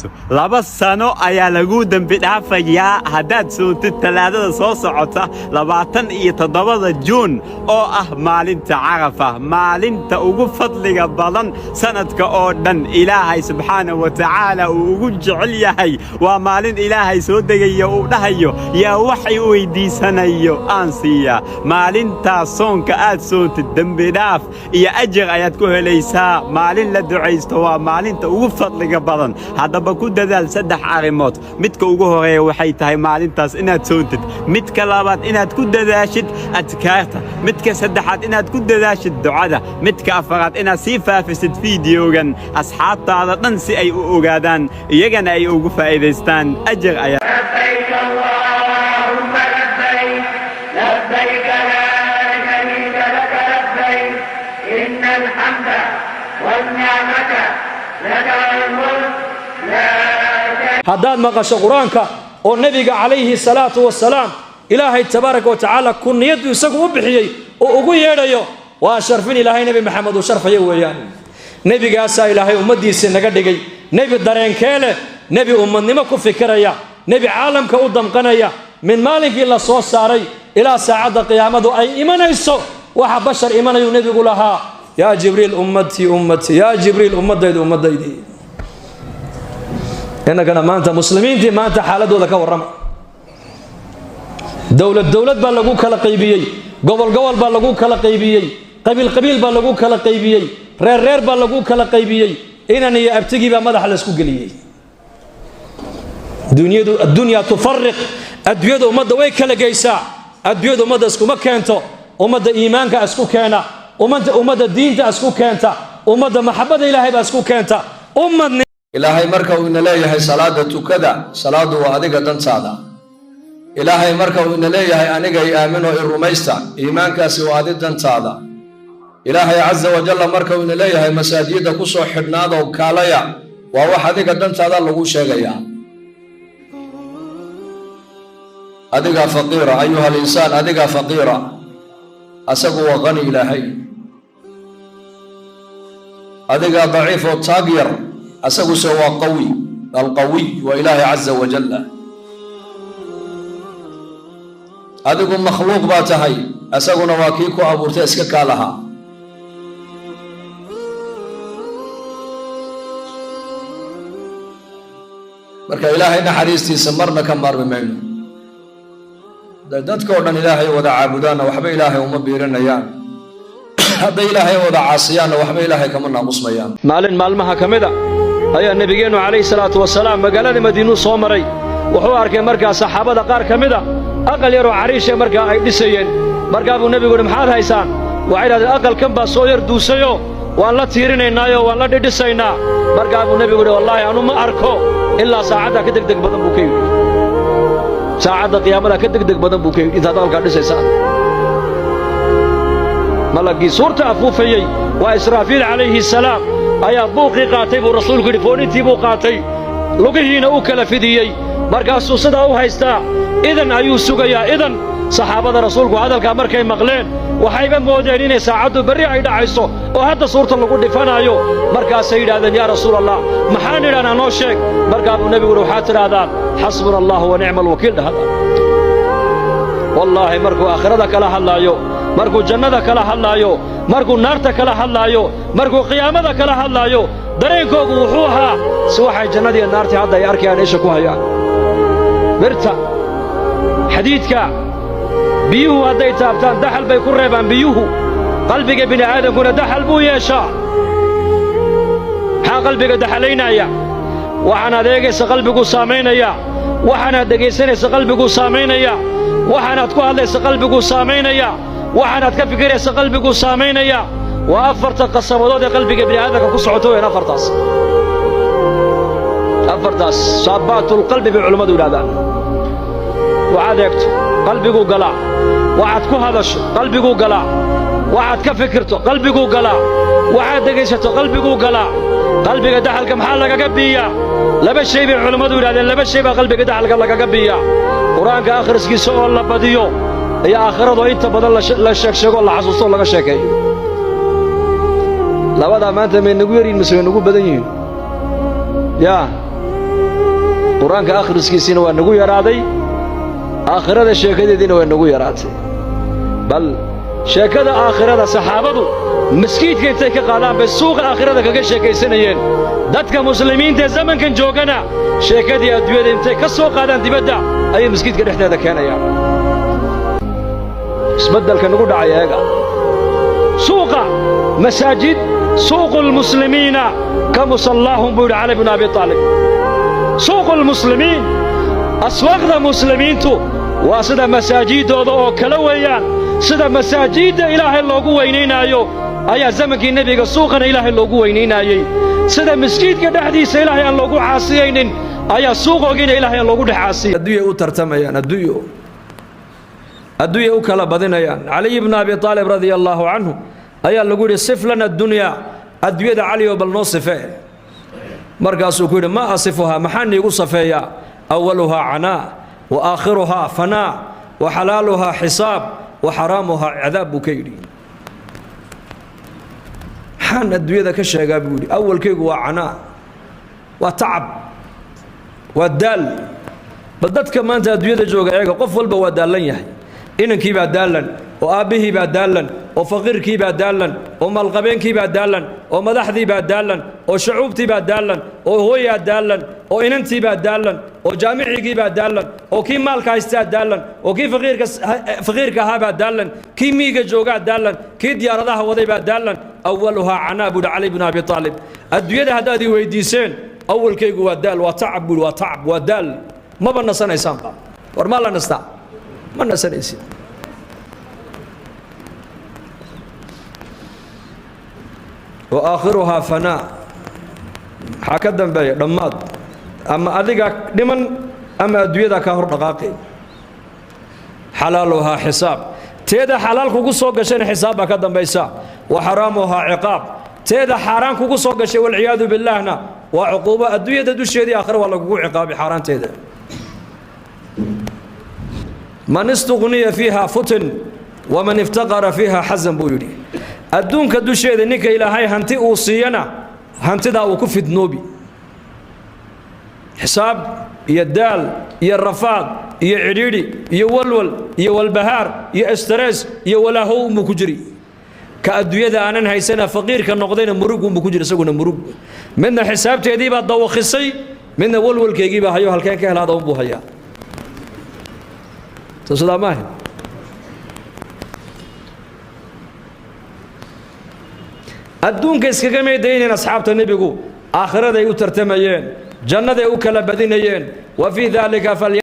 Wabarakaatu. 2 sano ayaa lagu dembi dhaafayaa haddaad soontid Talaadada soo socota, 27-da Juun, oo ah maalinta Carafa, maalinta ugu fadliga badan sanadka oo dhan, Ilaahay subxaanahu wa tacaala uu ugu jecel yahay. Waa maalin Ilaahay soo degayo, uu dhahayo: "Yaa waxay weydiisanayo aan siiyaa?" Maalintaas soonka aad soontid, dembi dhaaf iyo ajir ayaad ku helaysaa. Maalin la ducaysto waa maalinta ugu fadliga badan. Haddaba ku dadaal saddex arrimood. Midka ugu horeeya waxay tahay maalintaas inaad soontid, midka labaad inaad ku dadaashid adkaarta, midka saddexaad inaad ku dadaashid ducada, midka afaraad inaad sii faafisid fiidiyogan asxaabtaada dhan si ay u ogaadaan, iyagana ay ugu faa'iidaystaan. Ajir ayaa لبيك اللهم لبيك، لبيك لا شريك لك لبيك، إن الحمد والنعمة لك والملك لا شريك Haddaad maqasho Qur-aanka oo nebiga calayhi salaatu wasalaam Ilaahay tabaaraka wa tacaala kuniyaddu isagu u bixiyey oo ugu yeedhayo, waa sharfin Ilaahay Nebi Maxamed uu sharfayo weeyaan. Nebigaasaa Ilaahay ummaddiisii naga dhigay. Nebi dareenkee leh, nebi ummadnimo ku fikiraya, nebi caalamka u damqanaya. Min maalinkii la soo saaray ilaa saacadda qiyaamadu ay imanayso, waxa bashar imanayuu nebigu lahaa: "Yaa Jibriil, ummatii, ummatii, yaa Jibriil, ummadaydu, ummaddaydii." Innagana maanta muslimiintii maanta xaaladooda ka warrama. Dowlad dowlad baa lagu kala qaybiyey, gobol gobol baa lagu kala qaybiyey, qabiil qabiil baa lagu kala qaybiyey, reer reer baa lagu kala qaybiyey, inan iyo abtigii baa madaxa laysku geliyey. Dunyadu الدنيا تفرق. Adduunyada ummadda way kala geysaa. Adduunyada ummadda iskuma keento. Ummadda iimaanka isku keena, ummadda diinta isku keenta, ummadda maxabada Ilaahay baa isku keenta, ummad Ilaahay marka uu ina leeyahay salaada tukada, salaadu waa adiga dantaada. Ilaahay marka uu ina leeyahay aniga i aaminoo i rumaysta, iimaankaasi waa adi dantaada. Ilaahay casa wajalla marka uu ina leeyahay masaajidda ku soo xidhnaadoo kaalaya, waa wax adiga dantaada lagu sheegayaa. Adigaa faqiira, ayuha alinsaan, adigaa faqiira, asagu waa qani Ilaahay. Adigaa daciif oo taag yar, asaguse waa qawi, alqawiy waa Ilaahay casa wajalla. Adigu makhluuq baa tahay, asaguna waa kii ku abuurtay iska kaa lahaa. Marka Ilaahay naxariistiisa marna ka maarmi mayno. Hadday dadka oo dhan Ilaahay wada caabudaanna, waxba Ilaahay uma biirinayaan. Hadday Ilaahay wada caasiyaanna, waxba Ilaahay kama naamusmayaan. Maalin maalmaha ka mid a ayaa nebigeennu calayhi salaatu wasalaam magaalada Madiinuu soo maray. Wuxuu arkay markaa saxaabada qaar ka mid a aqal yaroo cariisha markaa ay dhisayeen. Markaa buu nebigu yidhi: "Maxaad haysaan?" Waxay idhahdeen: "Aqalkan baa soo yar duusayoo waan la tiirinaynaayoo waan la dhidhisaynaa." Markaa buu nebigu yidhi: "Wallaahi anu ma arko ilaa saacaddaa ka degdeg badan," buu ka yidhi. "Saacadda qiyaamadaa ka degdeg badan," buu ka yidhi, "intaad aqalkaa dhisaysaan." Malaggii suurta afuufayey waa Israafiil calayhi salaam ayaa buuqii qaatay, buu rasuulku yidhi. Foonintii buu qaatay, lugihiina u kala fidiyey, markaasuu sidaa u haystaa, idan ayuu sugayaa idan. Saxaabada rasuulku hadalkaa markay maqleen, waxayba moodeen inay saacaddu berri ay dhacayso oo hadda suurta lagu dhifanaayo. Markaasay yidhahdeen: "Yaa Rasuul Allah, maxaan idhahnaa? Noo sheeg." Markaa buu nebigu yidhi: "Waxaad tidhaahdaan xasbuna Allahu wa nicma alwakiil dhahada." Wallaahi, markuu aakhirada kala hadlaayo, markuu jannada kala hadlaayo, markuu naarta kala hadlaayo, markuu qiyaamada kala hadlaayo, dareenkoogu wuxuu ahaa si waxay jannadiiyo naartii hadda ay arkayaan, isha ku hayaan. Birta xadiidka biyuhu hadday taabtaan, daxal bay ku reebaan biyuhu. Qalbiga bini'aadankuna daxal buu yeeshaa. Maxaa qalbiga daxalaynaya? Waxaanaad eegaysa qalbiguu saamaynaya, waxaanaad dhegaysanaysa qalbiguu saamaynaya, waxaanaad ku hadlaysa qalbiguu saamaynaya, waxaanaad ka fikiraysa qalbiguu saamaynaya. Waa afarta qasabadood ee qalbiga bini'aadamka ku socoto weyn afartaas. Afartaas saabaatulqalbi bay culammadu yidhahdaan. Waxaad eegto qalbiguu galaa, waxaad ku hadasho qalbiguu galaa, waxaad ka fikirto qalbiguu galaa, waxaad dhegaysato qalbiguu galaa. Qalbiga daxalka maxaa lagaga biiyaa? Laba shay bay culammadu yidhahdeen. Laba shay baa qalbiga daxalka lagaga biiyaa: Qur-aanka akhriskiisa oo la badiyo iyo aakhirado inta badan la sheegsheego, la xasuusto oo laga sheekeeyo. Labadaa maanta may nagu yaryihin mise way nagu badan yihiin? Yaa. Qur-aanka akhriskiisiina waa nagu yaraaday, aakhirada sheekadeediina waa nagu yaraatay. Bal sheekada aakhirada saxaabadu maskiidka intay ka qaadaan bay suuqa aakhirada kaga sheekaysanayeen. Dadka muslimiinta ee zamankan joogana sheekadii adduunyada intay ka soo qaadaan dibadda ayay maskiidka dhexdeeda keenayaan. Isbeddelka nagu dhacay eega. Suuqa masaajid, suuqu lmuslimiina ka musallaahum buu yidhi Cali bnu Abi Aalib. Suuqu lmuslimiin, aswaaqda muslimiintu waa sida masaajiddooda oo kale weeyaan. Sida masaajidda Ilaahay loogu weynaynaayo ayaa zamankii nebiga suuqana Ilaahay loogu weynaynaayey. Sida maskiidka dhexdiisa Ilaahay aan loogu caasiyaynin ayaa suuqoogiina Ilaahay aan loogu dhex caasiyay. Adduunyay u tartamayaan, adduunyo adduunyay u kala badinayaan. Caliy bnu Abi Aalib radia allaahu canhu ayaa lagu yidhi: sif lana addunyaa, adduunyada Cali oo bal noo sifee. Markaasuu ku yidhi: maa asifuhaa, maxaa niigu safeeyaa? Awaluhaa canaa wa aakhiruhaa fanaa wa xalaaluhaa xisaab wa xaraamuhaa cadaab, buu ka yidhi. Maxaan adduunyada ka sheegaa, buu yidhi. Awalkaygu waa canaa, waa tacab, waa daal. Bal dadka maanta adduunyada jooga eega, qof walba waa daallan yahay. Inankii baa daallan, oo aabbihii baa daallan, oo faqiirkii baa daallan, oo maalqabeenkii baa daallan, oo madaxdii baa daallan, oo shacuubtii baa daallan, oo hooyaa daallan, oo inantii baa daallan, oo jaamicigii baa daallan, oo kii maalka haystaa daallan, oo kii faqiirka ahaa baa daallan, kii miiga joogaa daallan, kii diyaaradaha waday baa daallan. Awaluhaa canaa, buuhi Cali bnu Abi Aalib. Adduunyada haddaad i weydiiseen, awalkaygu waa daal, waa tacab, buuhi, waa tacab, waa daal. Maba nasanaysaanba. War maa la nastaa? Ma nasanaysid. Wa aakhiruhaa fanaa, maxaa ka dambeeya? Dhammaad. Ama adigaa dhiman ama adduunyadaa kaa hor dhaqaaqay. Xalaaluhaa xisaab, teeda xalaal kugu soo gashayna xisaab baa ka dambaysa. Wa xaraamuhaa ciqaab, teeda xaaraan kugu soo gashay walciyaadu billaahna waa cuquubo adduunyada dusheedii, aakhira waa lagugu ciqaabay xaaraanteeda. Man istuqniya fiiha futin waman iftaqara fiiha xasan, buu yidhi. Adduunka dusheeda ninka Ilaahay hanti uu siiyana hantidaa uu ku fidnoobi, xisaab iyo daal iyo rafaad iyo cidhiidhi iyo walwal iyo walbahaar iyo estrees iyo walaahow unbuu ku jiri. Ka adduunyada aanan haysana faqiirka noqdayna murug unbuu ku jiri, isaguna murug. Midna xisaabteedii baa dawakhisay, midna walwalkeygii baa hayo, halkeen ka helaada unbuu hayaa. Soo sidaa maaha? Adduunka iskaga meydaynayn asxaabta nebigu, aakhiraday u tartamayeen, jannaday u kala badinayeen. Wa fii daalika fal